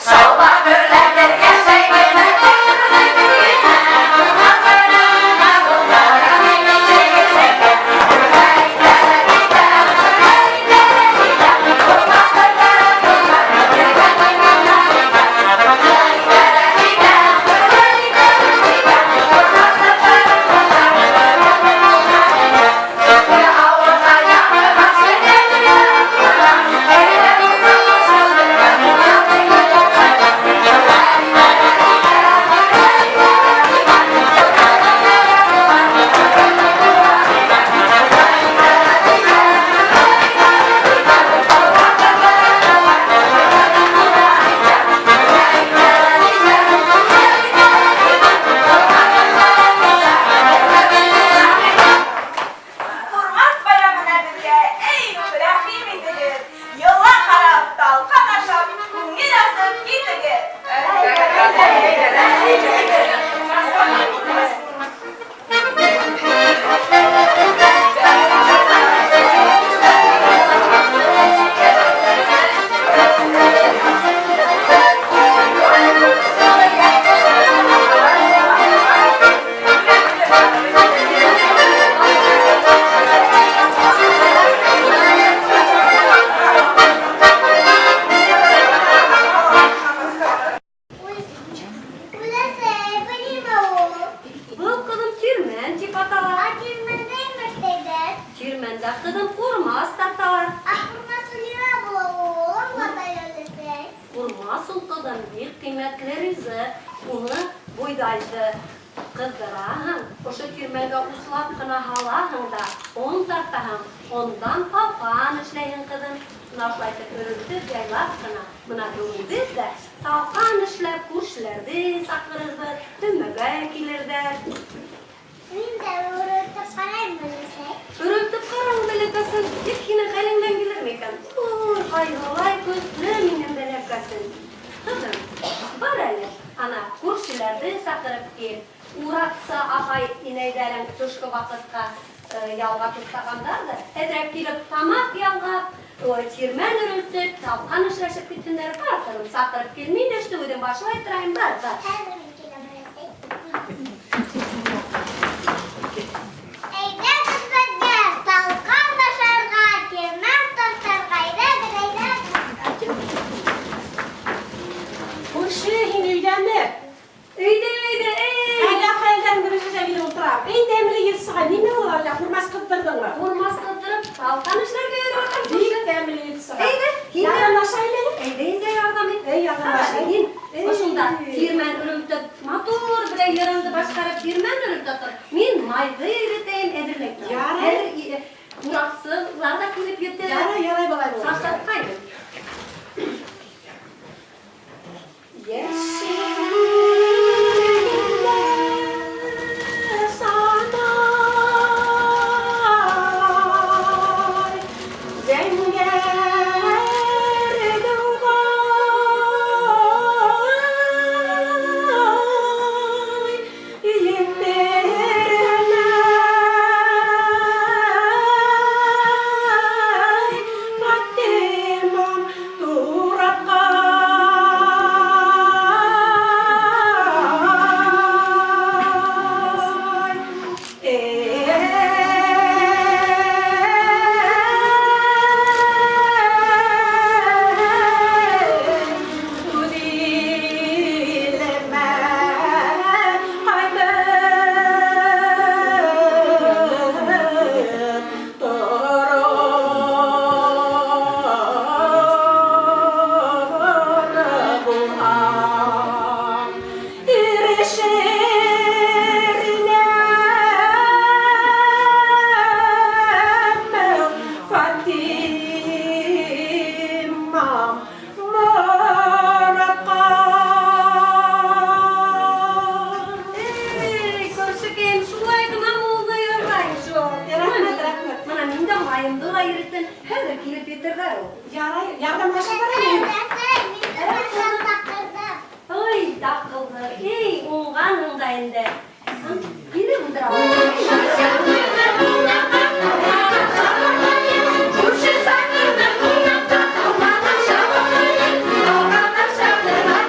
Шаулап гөрләп бергә Курмас байрамына безгә, эй, рәхим итегез! Йола карап, талкан ашап, күңел асып китегез! Үләсәй, был нимә ул? Был, ҡыҙым, тирмән тип атала. Ә тирмәндә нимә эшләйҙәр? Тирмәндә, ҡыҙым, ҡурмас тарталар. Ә ҡурмас ул нимә була ул? Аңлат әле, өләсәй. Ҡурмас ул, ҡыҙым, бик ҡиммәтле ризыҡ. Уны бойҙайҙы ҡыҙҙыраһың, ошо тирмәнгә услап ҡына һалаһың да, он тартаһың, ондан талҡан эшләйһең, ҡыҙым. Мына ошолай итеп өрөлтөп, яйлап ҡына. Мына бөгөн беҙ ҙә талҡан эшләп, күршеләрҙе саҡырырбыҙ, өмәгә килерҙәр. Мин дә өрөлтөп ҡарайым, өләсәй. Өрөлтөп ҡара ул, бәләкәсем, тик һинең хәлеңдән килер микән? Ой, ҡайһылай көслө минең бәләкәсем. Ҡыҙым, бар әле, ана, күршеләрҙе саҡырып кил. Ураҡсы апай-инәйҙәрең төшкө ваҡытҡа ялға туҡтағандарҙыр, әҙерәк килеп тамаҡ ялғап, тирмән өрөлтөп, талҡан эшләшеп китһендәр. Бар, ҡыҙым, саҡырып кил. Мин эште үҙем башлай торайым, бар, бар. Хәҙер мин киләм, өләсәй. Әйҙәгеҙ беҙгә талҡан ашарға, тирмән тартырға. Әйҙәгеҙ, әйҙәгеҙ. Күрше, һин өйҙәме? Өйҙә, өйҙә, эй! Ҡайҙа хәлдәреңде белешергә мин ултырам. Эй, тәмле еҫ сыға. Нимә ул әллә? Ҡурмас ҡыҙҙырҙыңмы? Ҡурмас ҡыҙҙырып, талҡан эшләргә йөрөп ятам. Бик тәмле еҫ сыға. Әйҙә, һин дә- Ярҙамлашайым әле. Әйҙә, инде ярҙам ит. Эй, ярҙамлашайым. Һин Эй. ошонда тирмән өрөлтөп, матур берәй йырыңды башҡарып, тирмән өрөлтә тор. Мин майҙы иретәйем, әҙерләй торам. Ярай. Хәҙер ураҡсылар ҙа килеп етер. Ярай, ярай, былай булыр. Саҡыртҡайым. Йәшеллектә санай, зәңгәр дуғай, Етермәй Фатимам туратҡай. Үҙ илемә ҡайтып торор булһам, ирешер инем Фатимам моратҡа. Эй, күршекәйем, шулай ғына булды, ярай шул. Рәхмәт, рәхмәт. Мына мин дә майымды ла иреттем. Хәҙер килеп етерҙәр ул. Ярай, ярҙамлаша Өләсәй, барайым. өләсәй, мин ураҡсы саҡырҙым. Ой, таҡылды. Эй, уңғанһың да инде. Килеп ултыра. Күрше саҡырҙым ҡунаҡҡа, талҡан ашап, талҡан ашап.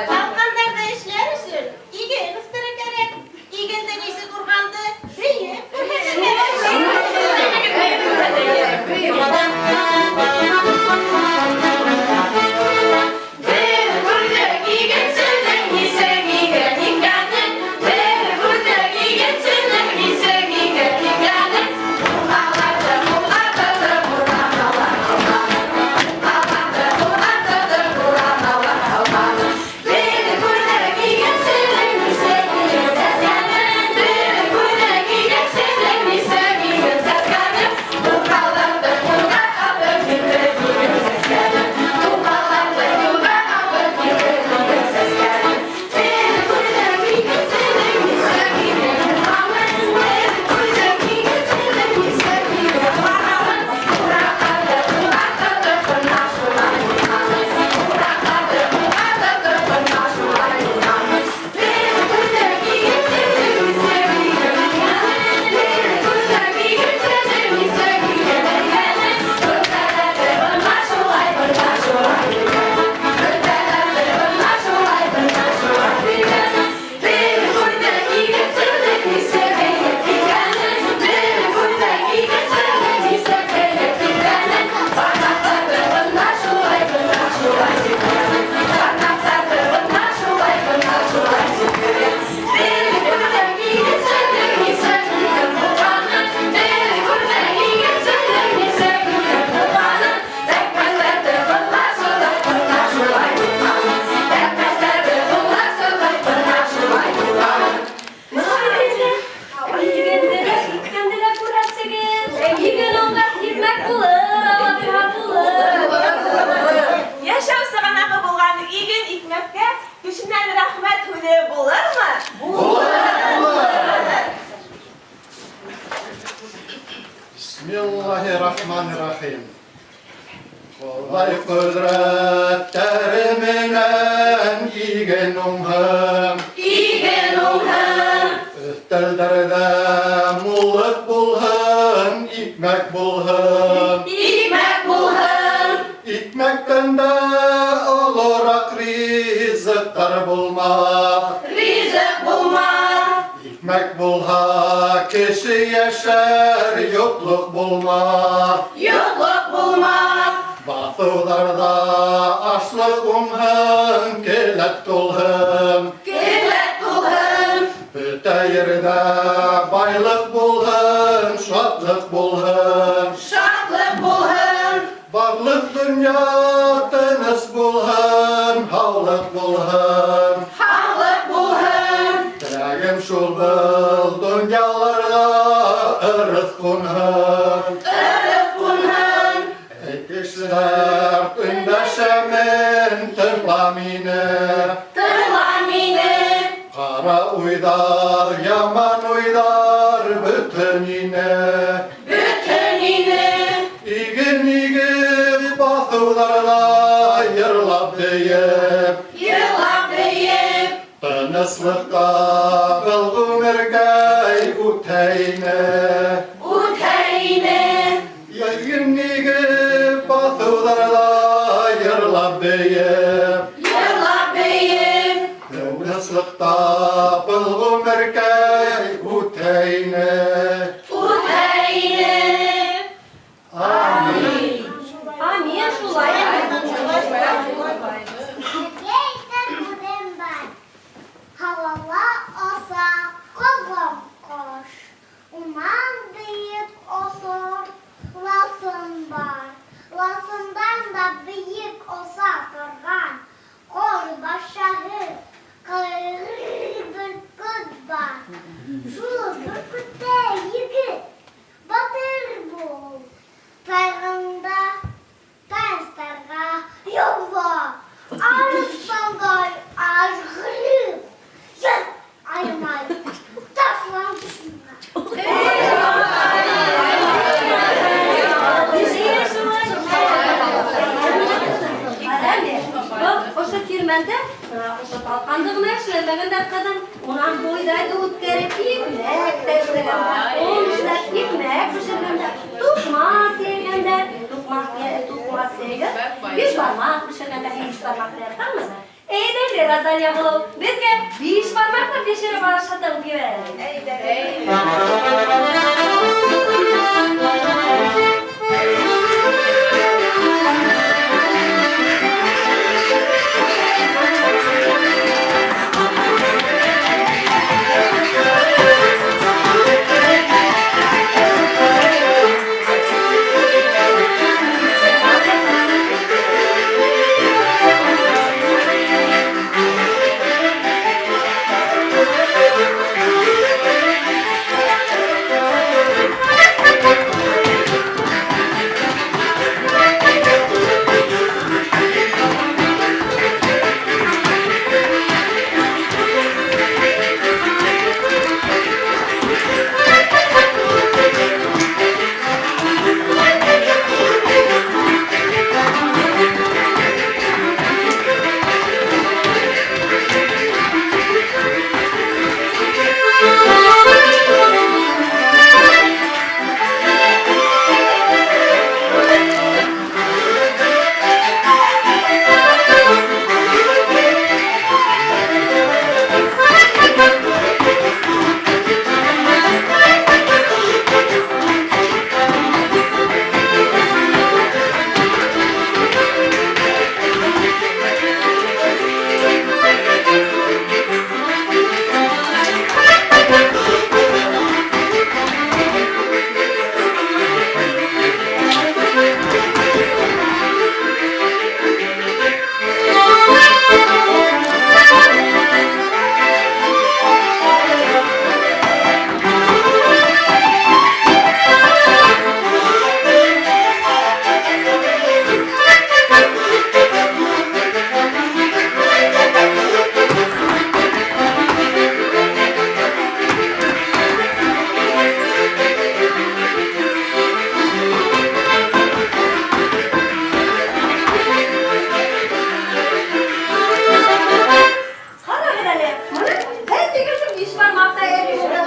Талҡандарҙы эшләр өсөн иген үҫтерер кәрәк. Игенде нисек урғанды бейеп күрһәтергә Бер күрҙек игенсенең нисек иген иккәнен, бер күрҙек игенсенең нисек иген иккәнен. Урғаларҙы урғатырҙы, бураналар һалғанын. Урғаларҙы урғатырҙы, бураналар һалғанын. Бер күрҙек игенсенең нисек иген сәскәнен, бер күрҙек игенсенең нисек иген сәскәнен. Урғаларҙы урғатырҙы, килде иген сәскәнен. Урғаларҙы урғатырҙы, килде иген сәскәнен. Бер күрҙек игенсенең нисек иген урғанын, бер күрҙек игенсенең нисек иген урғанын. Урағаларҙы урғатырҙы, бына шулай урғанын. Урағаларҙы урғатырҙы, бына шулай урғанын. Бер күрҙек игенсенең нисек иген урғанын, бер күрҙек игенсенең нисек иген урғанын. Бөртәләрҙе бына шулай, бына шулай урғанын. Бөртәләрҙе бына шулай, бына шулай урғанын. Бер күрҙек игенсенең нисек иген иккәнен, бер күрҙек игенсенең нисек иген иккәнен. Бармаҡтарҙы бына шулай, бына шулай һелкегән. Бармаҡтарҙы бына шулай, бына шулай һелкегән. Бер күрҙек игенсенең нисек иген урғанын, бер күрҙек игенсенең нисек иген урғанын. Тәкмәстәрҙе бына шулай, бына шулай урғанын. Тәкмәстәрҙе бына шулай, бына шулай урғанын. Игенде лә, иккәнде лә күрһәтсәгеҙ. Иген уңғас икмәк булыр, Алла булыр. Йәшәү сығанағы булған иген икмәккә кешенән рәхмәт һүҙе булырмы? Булыр. Бисмиллахиррахманиррахим. Хоҙай ҡөҙрәттәре менән иген уңһын. Иген уңһын, Өҫтәлдәрҙә муллыҡ булһын, икмәк булһын. Икмәк булһын, Икмәктән дә олораҡ ризыҡтар булмаҫ. Ризыҡ булмаҫ, Икмәк булһа, кеше йәшәр, юҡлыҡ булмаҫ. Юҡлыҡ булмаҫ, Баҫыуҙарҙа ашлыҡ уңһын, келәт тулһын. Келәт тулһын, Бөтә ерҙә байлыҡ булһын, шатлыҡ булһын. Шатлыҡ булһын, Барлыҡ донъя тыныс булһын, һаулыҡ булһын. Һаулыҡ булһын, Теләгем шул был донъяларға ырыҫ ҡунһын. Ырыҫ ҡунһын, Эй кешеләр, өндәшәмен, тыңла мине. Тыңла мине, Ҡара уйҙар, яман уйҙар бөтһөн ине. Бөтһөн ине, Иген бейеп, Йырлап бейеп, Тыныслыҡта был ғүмергәй үтә ине. Үтә ине. Йәйен игеп баҫыуҙарҙа йырлап бейеп, Йырлап бейеп, Тыныслыҡта был ғүмергәй үтә ине. Үтә ине. Амин. Амин, шулай. Һеҙгә әйтер һүҙем бар. Һауала оса ҡоҙғон ҡош. Унан бейек осор ласын бар. Ласындан да бейек оса торған ҡош батшаһы ҡайғыр бөркөт бар. Шул бөркөттәй егет, батыр бул. Тайғыңды таштарға юлла. Арыҫландай ажғырып, йән аямай ташлан дошманға. Әле, был ошо тирмәндә ошо талҡанды ғына эшләмәгәндәр, ҡыҙым. Унан бойҙайҙы үткәреп, икмәк тә эшләгәндәр. Он эшләп, икмәк бешергәндәр. Туҡма сәйгәндәр. Туҡма, туҡма сәйгән. Бишбармаҡ бешергәндәр. Һин бишбармаҡ яратаңмы? Әйҙә, Розалия һылыу, беҙгә бишбармаҡ та бешереп ашатып ебәр. Ҡарағыҙ әле, бына һеҙ тигәнсә бишбармаҡ та әҙер булды.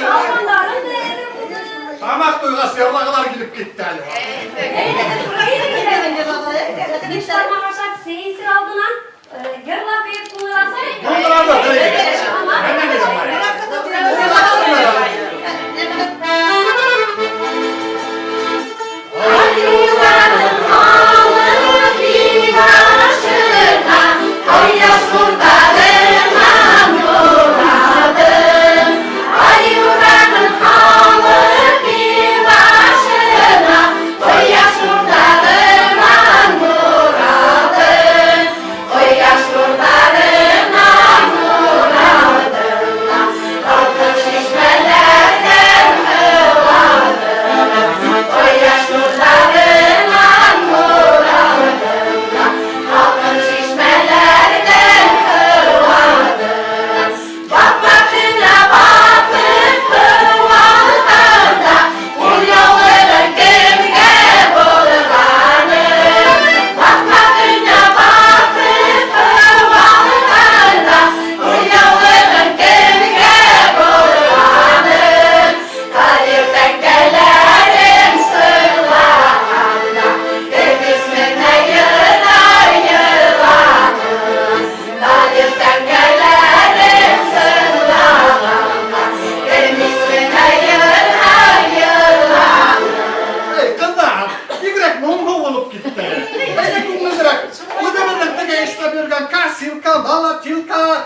Талҡандарың да әҙер булды. Тамаҡ туйғас йырлағылар килеп китте әле. Бишбармаҡ ашап, сәй эсер алдынан йырлап бейеп күңел асайыҡ. Булдырабыҙ, әйҙә. Әмән Айыуҙарың алып башына, Ҡояш нурҙарынан урадым. Айыуҙарың алып башына, Ҡояш нурҙарынан урадым. Тилка, Лала, Тилка.